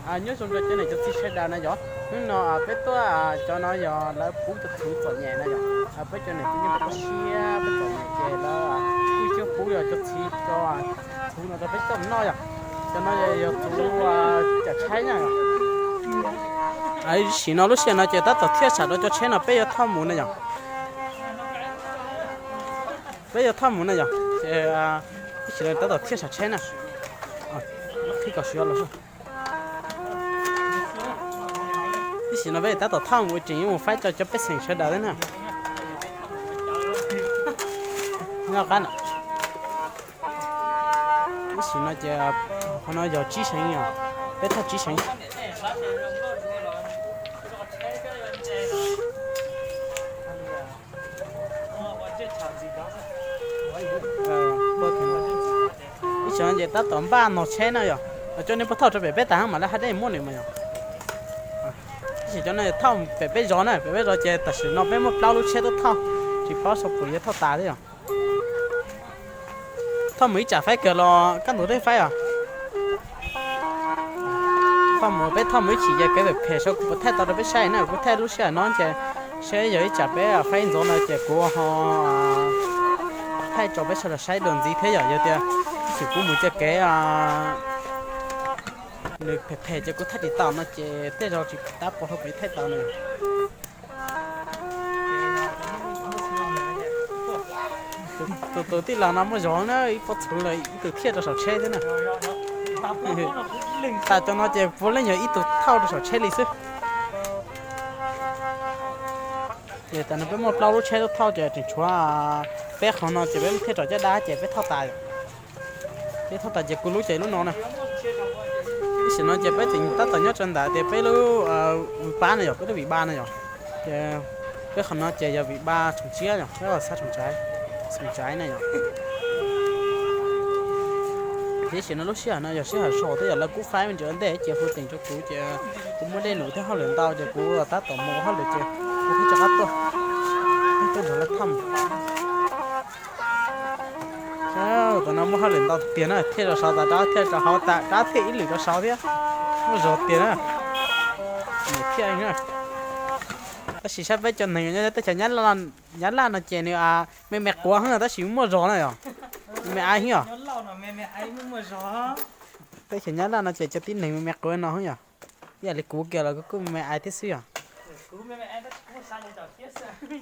Nyob zoo rau cov niam cov txiv sawv daws na yom, hnub no peb tuaj, cov no yog lawv pub cov txhuv txom nyem na yom. Peb cov niam txiv nyob rau toj siab peb txom nyem ces lawv kuj coj pub yog cov txiv cov txhuv no rau peb coj mus noj yom. Cov no yog txhuv cawm tshaib na. Tam sim no lub sij hawm no ces tab tom thiaj sam rau cov tsheb no peb yuav thauj mus na yom. Peb yuav thauj mus na yom. Ces tab tom thiaj sam tsheb na. Qhib kom siav los. Tam sim no peb tab tom thauj mus tseem yuav mus faib rau cov pej xeem sawv daws thiab na. Nyob qab na. Tam sim no ces qhov no yog tsib seev os, peb thauj tsib seev. Tam sim no ces tab tom npaj nog tsheb na yom, coj nej pab thauj rau pem peb tas mam li hais dej muab nws mas yom. Tam sim cov no thauj pem peb zos na, pem peb zos ces tam sim no peb muaj plaub lub tsheb tuaj thauj, tsis paub saum puas yuav thauj tas thiab yom. Thauj mus ib tsam faib kawg los kaj ntug tej faib os. Thauj mus peb thauj mus ib chim ces kev phem phem saib kuv puas thaij tau rau peb saib na, kuv thaij lub sij hawm no ces saib yog ib tsam peb faib ntxov no ces kuv ho thaij rau peb sawv daws saib dua ntxiv thiab yom. Yog tias ib chim kuv mus cia kev nws phem phem ces kuv thaij tsis tau no ces tej zaum tsis tab pom hauv kuv thaij tau na. Tus tus tij laug no muaj zog na, ib pob txhuv los ib tug thiaj rau saum tsheb xwb na. Tas cov no ces puav leej yog ib tug thauj rau saum tsheb li xwb. Ces tam no peb muaj plaub lub tsheb tuaj thauj ces tseem tshuav peb qhov no ces peb thiaj rau caj dab ces peb thauj tas. Peb thauj tas ces kuv lub ces lub no na. Tam sim no ces peb tseem tab tom nyob rau ntawm tias peb lub vim pab na yom, peb lub vim ba na yom. Ces peb qhov no ces yog vim ba Tshoom Tsiab yom, peb xav Tshoom Tsaiv, Tshoom Tsaiv na yom. Tam sim no lub sij hawm no yog sij hawm so twb yog lawv kuj faib me ntsis ua ntej ces hu teem rau kuv ces kuv muaj dej lus thiab hauj lwm ntau ces kuv tab tom mus ua hauj lwm ces kuv thiaj rov qab tuaj, tuaj nrog lawv thauj. Tam no muaj hauj lwm ntau tiag na, thiaj rau saud tas rov thiaj rau hauv tas rov thiaj ib lwm rau saud thiab. Muaj zog tiag na. Thiaj na. Tab sis saib peb cov neeg nyob teb chaws Nyab Laj no ces nws me me quav heev tab sis muaj zog na yom. Me me aiv heev yom. Teb chaws Nyab Laj no ces cov tib neeg me me quav no heev yom. Ib yam li kuv kiag los kuv kuj me me aiv thiab xwb yom.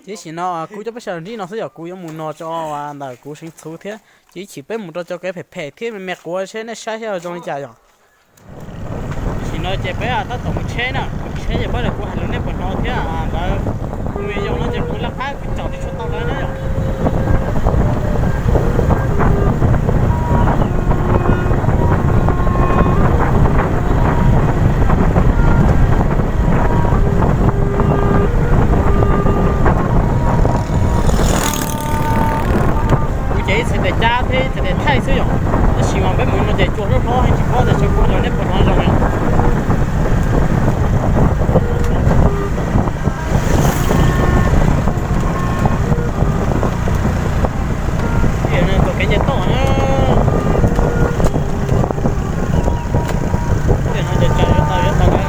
Tam sim no kuv coj peb sawv daws ntsib no xwb yom, kuv yuav mus no rau ntawm kuv seev txhuv thiab ces ib chim peb mus rau cov kev phem phem thiab me me quav seb nej saib seb zoo li cas yom. Tam sim no ces peb tab tom mus tsheb na, mus tsheb ces pab lawv kuv hais lus nej puas hnov thiab ntawd. Kuv me yog no ces kuv laj qab kuv caum tsis tshua tau lawv na yom. Kuv ces ib txhais tes cab thiab ib txhais tes thaij xwb yom. Tab sis mas peb mus no ces cua hlob hlob heev tsis paub tias sawv kuv los nej puas hnov zoo yom. Txoj kev nce toj na. Tej no ces tsaws yuav tau yuav tau lawm.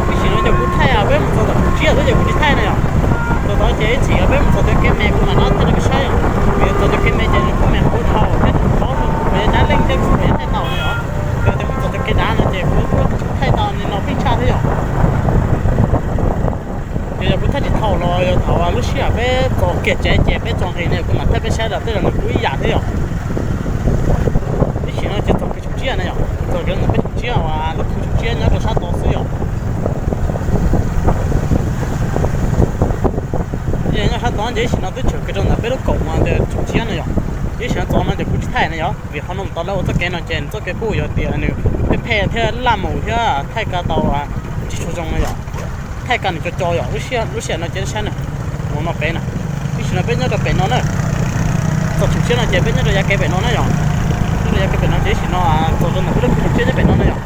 Tam sim no ces kuv thaij peb mus txog tom Tshiab xwb ces kuv tsis thaij na yom. Txog tod ces ib chim peb mus txog cov kev me kuv mam rov thaij rau peb saib yom. Vim txog cov kev me ces nws kuj me qhuav dhau thiab tsis paub rau kuv puas yuav nyav leej thiab kuv puas yuav thaij tau na yom. Yog tias mus txog cov kev dav no ces kuv kuj thaij tau li no pib tshaj thiab yom. Ces yog kuv thaij tsis thaum los yog thaum lub sij hawm peb txog kiag tsev ces peb tso nqi ne kuv mam thaij peb saib los tej zaum nws kuj ib yam thiab yom. Ib sim no ces txog kiag Tshoom Tsiab na yom, txog kiag ntawm peb Tshoom Tsiab uas lub khw Tshoom Tsiab nyob rau sab tod xwb yom. Nyob sab tod ces ib sim no twb tshwm kiag rau ntawm peb lub kaum mas ntawm Tshoom Tsiab na yom. Ib sim no txog no ces kuv tsis thaij na yom, vim qhov no mus tau lawv ua txoj kev no ces nws txoj kev kuj yog tias nws phem phem thiab laj mus thiab thaij ka tau tsis tshua zoo no yom. Thaij ka nws co co yom, lub sij hawm no ces saib na, mus no pem na, ib sim no peb nyob rau pem no na. Txog tseem tshiab no ces peb nyob rau yav kev pem no na yom. Nyob rau yav kev pem no ces ib sim no txog rau ntawm peb lub khw tseem tshiab nyob pem no na yom.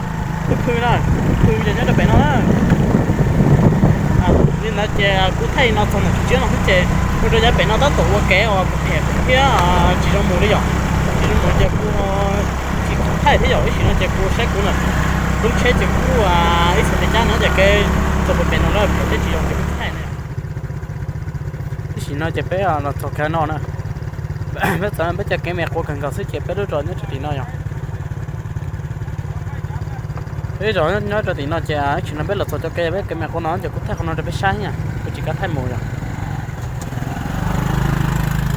Lub khw na, lub khw ces nyob rau pem no na. Li ntawd ces kuv thaij no txog ntawm tseem tshiab no xwb ces ua rau yav pem no tab tom ua kev uas phem thiab tsis zoo mus li yom. Tsis zoo mus ces kuv tsis thaij thiab yom, ib sim no ces kuv saib kuv na, lub tsheb ces kuj ib txhia li cab no ces kev txog pem no lawm phem thiab tsis zoo ces kuv tsis thaij na. Ib sim no ces peb los txog kiag no na. Peb txog no peb cov kev me quav kawg nkaus xwb ces peb lub zos nyob rau tim no yom. Peb zos nyob rau tim no ces ib sim no peb los txog cov kev peb kev me quav no ces kuv thaij qhov no rau peb saib na, kuv tsis kav thaij mus yom.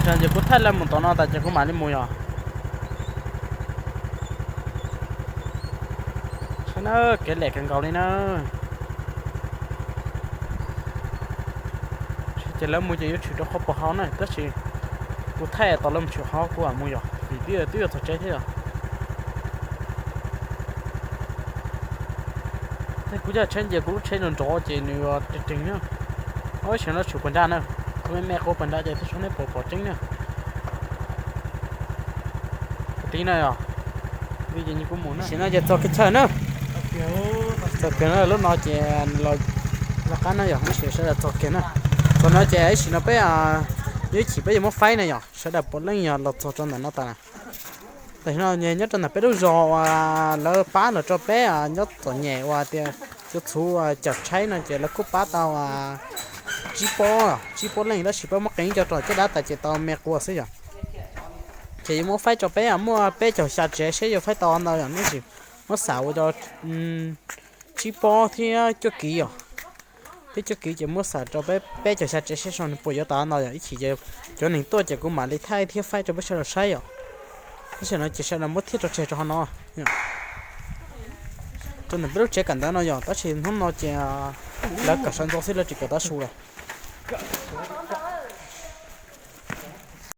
Ces kuv thaij lawv mus tom no tas ces kuv mam li mus yom. Saib na, kev lem kawg nkaus li na. Ces lawv mus ces yuav tshwm rau qhov puag hauv na, tab sis kuv thaij tau lawv mus tshwm hauv kuv mam mus yom, vim twb twb yuav txog tsev thiab yom. Kuv coj tsheb ces kuv lub tsheb nrov nrov ces nws reeg reeg na. Ib sim no tshwm puag nrad na, kuv me me quav puag nrad ces tib si nej puas pom tseeb na. Kuv tiv na yom, vim ces kuv mus na. Sim no ces txog kev chaw na. Txog kiag na, lub no ces nws los loj qab na yom, ib sim sawv daws txog kiag na. Txog no ces ib sim no peb, yog ib chim peb yuav muab faib na yom, sawv daws puav leej yog los txog rau ntawm no tas na. Tam sim no nyob rau ntawm peb lub zos uas lawv pab los rau peb nyob txom nyem uas tias yuav txhuv cawm tshaib no ces lawv kuj pab tau tsib pob, tsib pob leej, tab sis peb muab qee cov rau caj dab tas ces tau me quav xwb yom. Ces yuav muab faib rau peb muaj peb caug xya tsev seb yuav faib tau ntau yom, tab sis muab xam ua rau tsib pob thiab cuaj kiv yom. Thiab cuaj kiv ces muab xam rau peb peb caug xya tsev seb so nws puas yuav tau ntau yom, ib chim cov neeg tuaj ces kuv mam li thaij thiab faib rau peb sawv daws saib yom. Tab sis no ces sawv daws muab thiaj rau tseg rau qhov no. Rau ntawm peb lub tsev kawm ntawv no yom, tab sis hnub no ces lawv kawm sawv ntxov xwb, lawv tsis kawm tav su lawm.